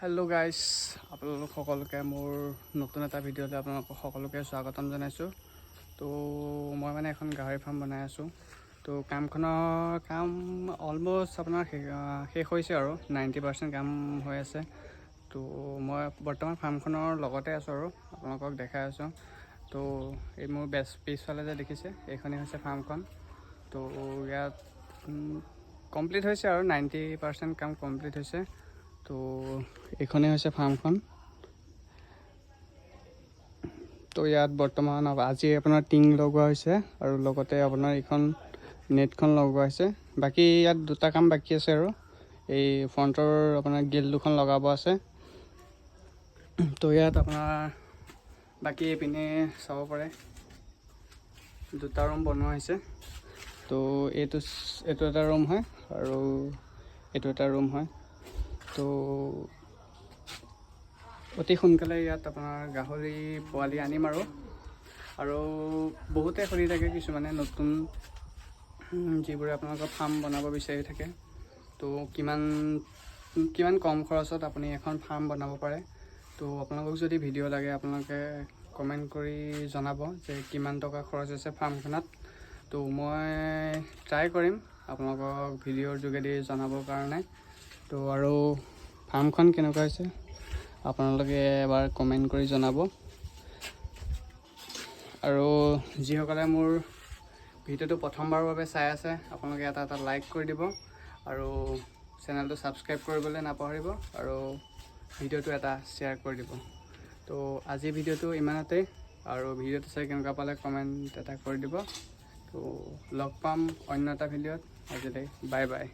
Hello' guys, আপোনালোক সকলোকে মোৰ নতুন এটা ভিডিঅ'লৈ আপোনালোকক সকলোকে স্বাগতম জনাইছোঁ। তো মই মানে এখন গাহৰি ফাৰ্ম বনাই আছোঁ। তো কামখনৰ কাম অলম'ষ্ট আপোনাৰ শেষ হৈছে আৰু 90% কাম হৈ আছে। তো মই বৰ্তমান ফাৰ্মখনৰ লগতে আছোঁ আৰু আপোনালোকক দেখাই আছোঁ। তো এই মোৰ বেছ পিছফালে যে দেখিছে, এইখনেই হৈছে ফাৰ্মখন। তো ইয়াত কমপ্লিট হৈছে আৰু 90% কাম কমপ্লিট হৈছে। তো এইখনেই হৈছে ফাৰ্মখন। তো ইয়াত বৰ্তমান আজি আপোনাৰ টিং লগোৱা হৈছে আৰু লগতে আপোনাৰ এইখন নেটখন লগোৱা হৈছে। বাকী ইয়াত দুটা কাম বাকী আছে আৰু এই ফ্ৰণ্টৰ আপোনাৰ গ্ৰিল দুখন লগাব আছে। তো ইয়াত আপোনাৰ বাকী এইপিনে চাব পাৰে, দুটা ৰুম বনোৱা হৈছে। তো এইটো এটা ৰুম হয় আৰু এইটো এটা ৰুম হয়। তো অতি সোনকালে ইয়াত আপোনাৰ গাহৰি পোৱালি আনিম। আৰু আৰু বহুতে সুধি থাকে, কিছুমানে নতুন যিবোৰে আপোনালোকৰ ফাৰ্ম বনাব বিচাৰি থাকে, তো কিমান কিমান কম খৰচত আপুনি এখন ফাৰ্ম বনাব পাৰে। তো আপোনালোকক যদি ভিডিঅ' লাগে, আপোনালোকে কমেণ্ট কৰি জনাব যে কিমান টকা খৰচ হৈছে ফাৰ্মখনত। তো মই ট্ৰাই কৰিম আপোনালোকক ভিডিঅ'ৰ যোগেদি জনাবৰ কাৰণে। তো আৰু ফাৰ্মখন কেনেকুৱা হৈছে, আপোনালোকে এবাৰ কমেণ্ট কৰি জনাব। আৰু যিসকলে মোৰ ভিডিঅ'টো প্ৰথমবাৰৰ বাবে চাই আছে, আপোনালোকে এটা এটা লাইক কৰি দিব আৰু চেনেলটো ছাবস্ক্ৰাইব কৰিবলৈ নাপাহৰিব আৰু ভিডিঅ'টো এটা শ্বেয়াৰ কৰি দিব। তো আজিৰ ভিডিঅ'টো ইমানতেই আৰু ভিডিঅ'টো চাই কেনেকুৱা পালে কমেণ্ট এটা কৰি দিব। তো লগ পাম অন্য এটা ভিডিঅ'ত। আজিলৈ বাই বাই।